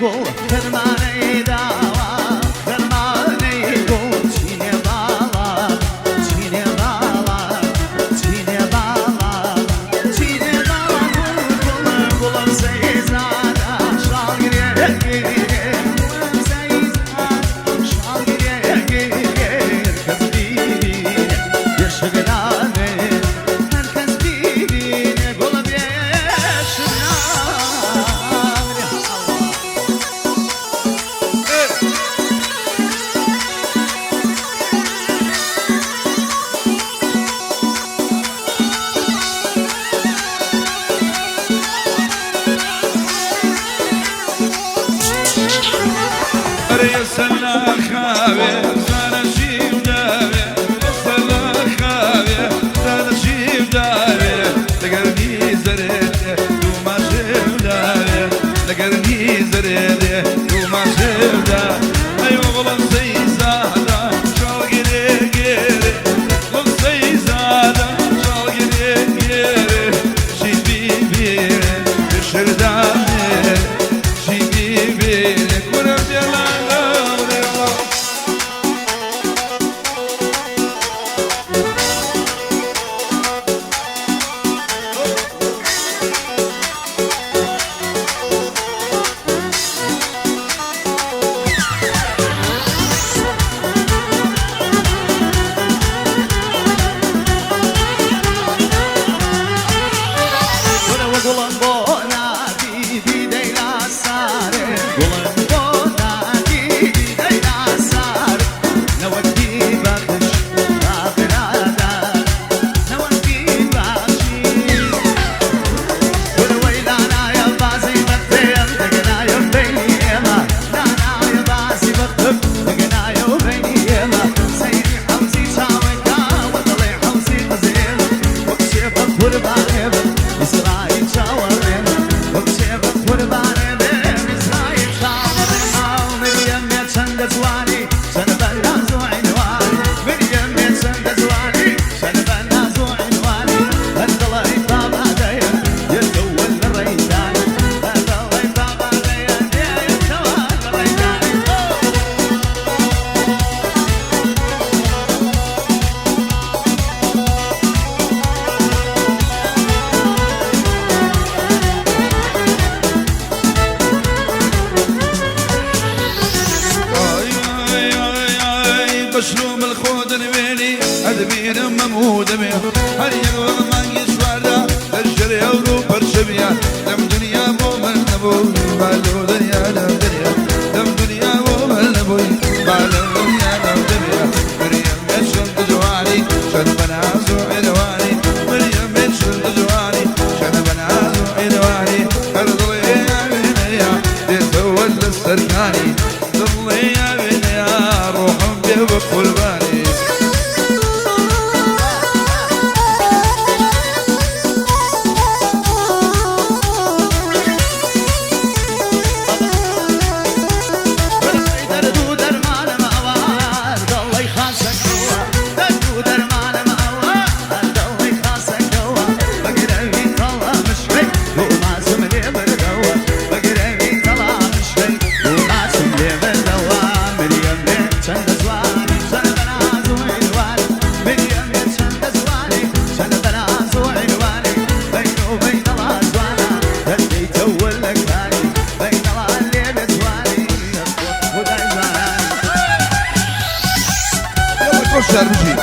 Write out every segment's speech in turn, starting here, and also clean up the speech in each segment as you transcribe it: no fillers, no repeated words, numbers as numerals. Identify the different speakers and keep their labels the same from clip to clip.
Speaker 1: گوڵ خەرمانەی داوە خەرمانەی گوڵ چینێ باڵا چینێ باڵا چینێ باڵا چینێ باڵا گوڵ گوڵ گوڵم سەیزادە شاڵ گرێ گرێ گوڵم سەیزادە شاڵ گرێ گرێ کەس بینێ بێشک نانێ هەر کەس بینێ گوڵ بێشک نانێ.
Speaker 2: ئەرێ سەلا خاوێ زانە شیو داوێ، سەلا خاوێ زانە شیو داوێ، لەگەرنی زەرێ دوما شێو داوێ، لەگەرنی زەرێ دوما شێو دا. ئەی وەڵم سەیزادە شاڵ گرێ گێرێ، وەڵم سەیزادە شاڵ گرێ گێرێ، شی بیبێ بشردانێ شی بیبێ کورە بێڵانە.
Speaker 1: گوڵە گوڵم بۆ نادیدی دەیلا سارێ، گوڵم بۆ نادیدی دەیلا سارێ، نەوەک بیبەخش با برادەر، نەوەک بیبەخشی. گوڵە وەی لانایە بازی بەختێم دەگەنایە بەینی ئێمە، لانایە بازی بەختم دەگەنایە بەینی ئێمە، سەیری حەوزی چاوەکە وە دڵێ حەوزی قزێم، وەک شێ بە قوربانێ بم ئیسرائیل چاوەڕێم، وەک شێ بە قوربانێ بم ئیسرائیل چاوەڕێم. ئاو مریەم بێ چەندە جوانی چەند بەناز و عینوانی، مریەم بێ چەندە جوانی چەند بەناز و عینوانی، هەر دڵی بابادەیە یەکەوە لە ڕێدانی، هەر دڵی بابادەیە یەکەوە لە ڕێدانی.
Speaker 2: ئای ئای ئای ئای بەشلوم الخۆ دەنوێنی ئەدبینم مەموو دەبێ، هەر یەک وەک مانگی چواردا دەرژەرێ ئەورو پەرچەبیە، لەم دنیا بۆ من نەبوو با لەو دنیا لەم دنیا، لەم دنیا بۆ من نەبووی با لەو دنیا لەم دنیا. مریم بێ چەند جوانی چەند بەناز و عێدەوانی، مریم بێ چەند جوانی چەند بەناز و عێدەوانی، هەر دڵێ ئاوێنەیە دێتەوە لە سەرکانی، دڵێ ئاوێنەیە ڕۆحم بێ بە قوربانی.
Speaker 1: دەرد و دەرمانم ئەوە دڵی خاسەکەوە، دەرد و دەرمانم ئەوە دڵی خاسەکەوە، بەگرەوی تەڵا مشکەی بۆ ماسم لێ بردەوە، بەگرەوی تەڵا مشکەی بۆ ماسم لێ بردەوە. مریەم بێ چەندە جوانی چەند بەناز و عینوانی، مریەم بێ چەندە جوانی چەند بەناز و عینوانی، بەین و بەینەڵا جوانە دەردەیتەوە لە کاری، بەینەڵا لێ بێ جوانی خودای جوانانی.
Speaker 2: يلا كوشر بجي.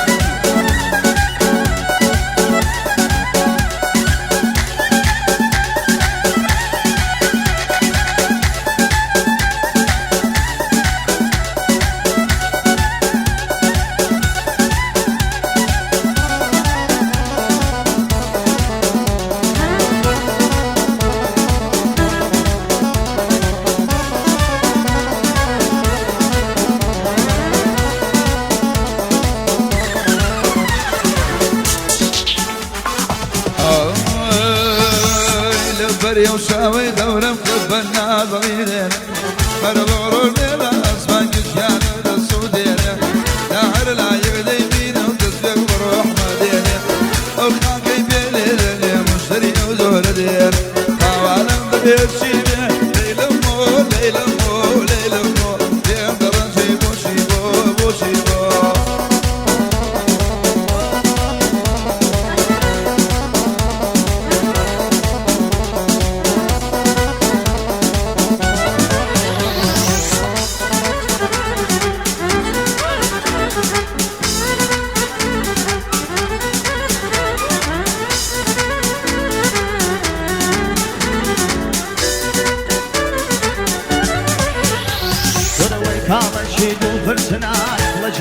Speaker 2: لەبەر و شاوەی دەورم کرد بە نازڵی دێنێ، هەر بۆڕۆ لێرە ئاسمان گشتیانە دەسوو دێنێ، لا هەر لایەک دەیبینم دەستێک بە ڕۆحمە دێنێ، ئەو خاکەی بێ لێ دێنێ مشتری ئەو زۆرە دێنێ، تاوانم دەبێ چی بێ لەیلم بۆ لەیلم.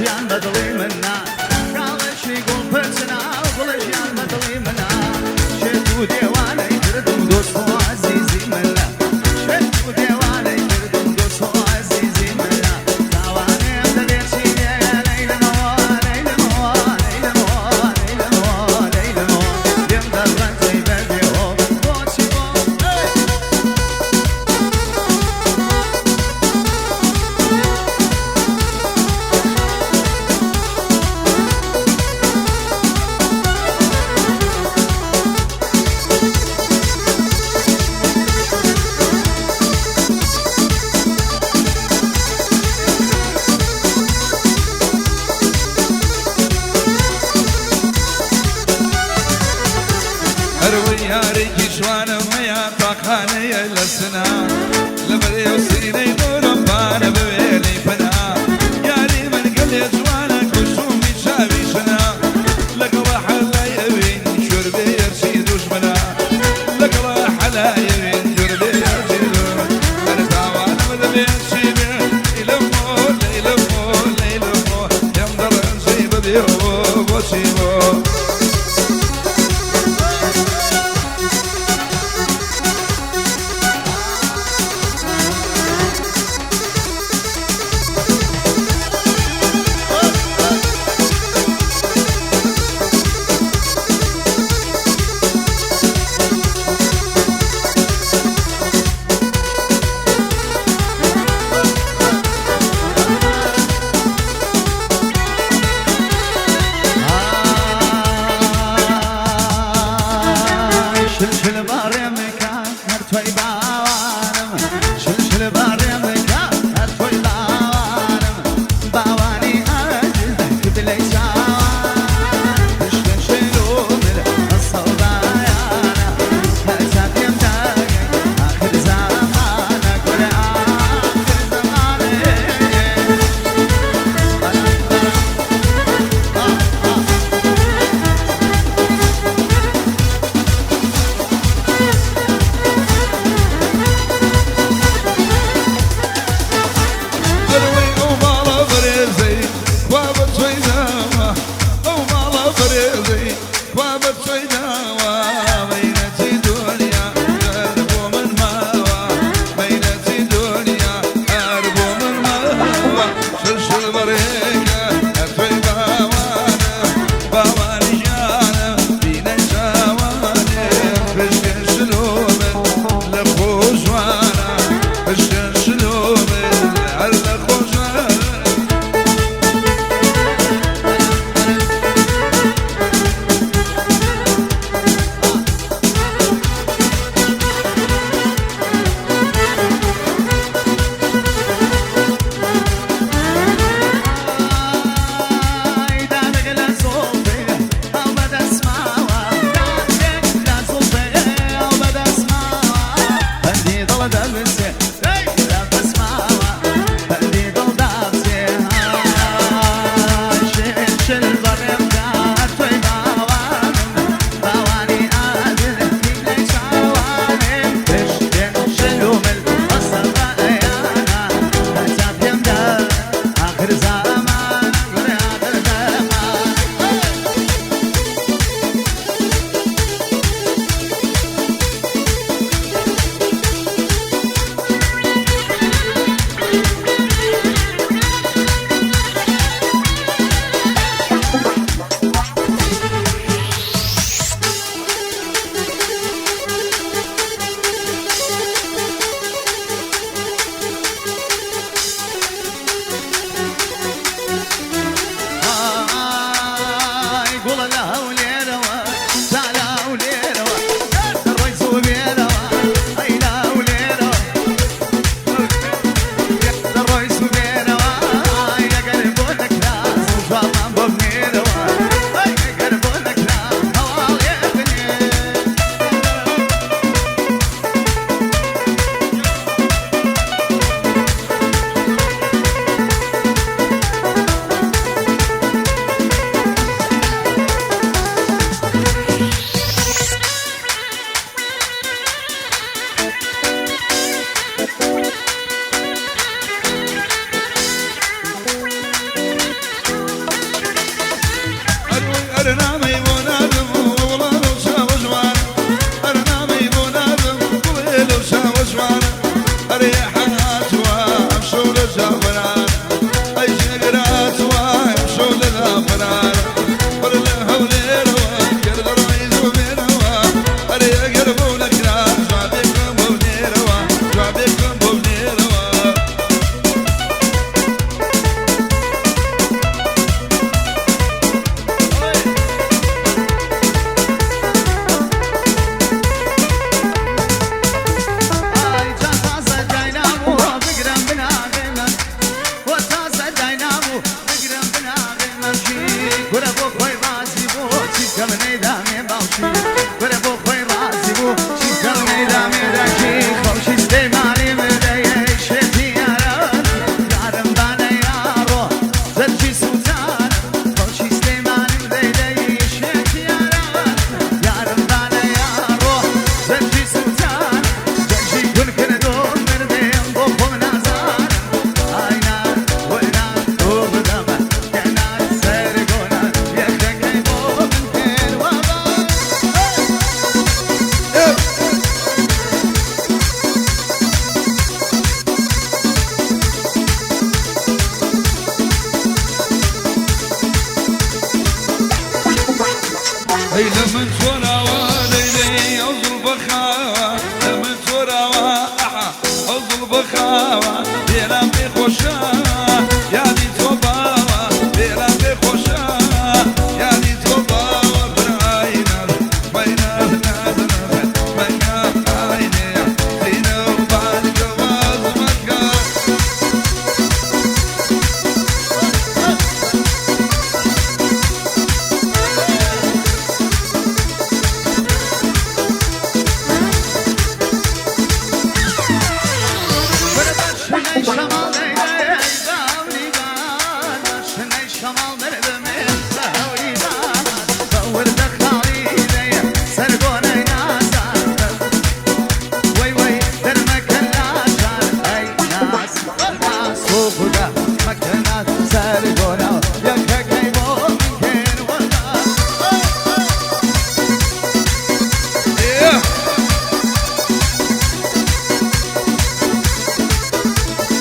Speaker 1: گوڵەژیان بەدڵی منە، کاڵێکی گوڵ پرچنا گوڵەژیان بەدڵی منە، شێت و دێوانەی کردم دۆست و عەزیزی منە، شێت و دێوانەی کردم دۆست و عەزیزی منە، تاوانێم دەبێ چی لێ لەیلمەوە لەیلمەوە لەیلمەوە لەیلمەوە لەیلمەوە لێم دەڕەنجەی بەبێەوە بۆچی بۆ ئەی.
Speaker 2: هەروەی یارێکی جوانم هەیە تاقانەیە لە سنا، لەبەر ئەو سینەی دۆرم پانە بوێنەی پەنا، یاری من گەلێ جوانە کوشومی چاوی شنا، لەگەڵ حەلای ئەوین شوربێ یەرچی دوژمنە، لەگەڵ حەلای ئەوین شوربێ یەرچی دوژمنە، هەر تاوانم دەبێ چی بێ لەیلمۆ لەیلمۆ لەیلمۆ لێم دەڕەنجەی بەبێەوە بۆچی بۆ.
Speaker 1: ئای شلشل باڕێمەکە هەر تۆی باوانم، شلشل باڕێمەکە هەر تۆی باوانم، باوانی ئازیز قبلەی چاوان، پشتن شل و مل ئەسەڵبایانە، هەتا پێم داگەی ئاخر زەمانە، گوڵێ ئاخر زەمانێ.
Speaker 2: هەروەی ئەو ماڵە بەرێزەی خوا بە چۆی داوە، ئەو ماڵە بەرێزەی خوا بە چۆی داوە، مەینەتی دنیا هەر بۆ من ماوە، مەینەتی دنیا هەر بۆ من ماوە، شلشل بەڕێگە هەر تۆی باوانە، باوانی ژیانە بینە چاوانێ، پشتێن شلۆ من لە خۆشوانە، پشتێن شلۆ من هەر لە خۆشوانە. ئەی لە من چۆراوە لەی لەی ئەو زوڵفە خاوە لە من چۆراوە ئەحا ئەو زوڵفە خاوە لێران پێ خۆشە یادی تۆ باوە لێران پێ خۆشە یادی تۆ باوە برای ناز مەی ناز ناز ناز مەی ناز ئاینێ زینە و بانگەوە زمەکە.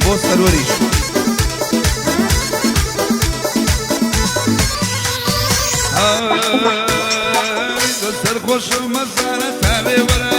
Speaker 2: بۆ سەروەریش. سەرخۆشم مەزانە تاوێ وەرە.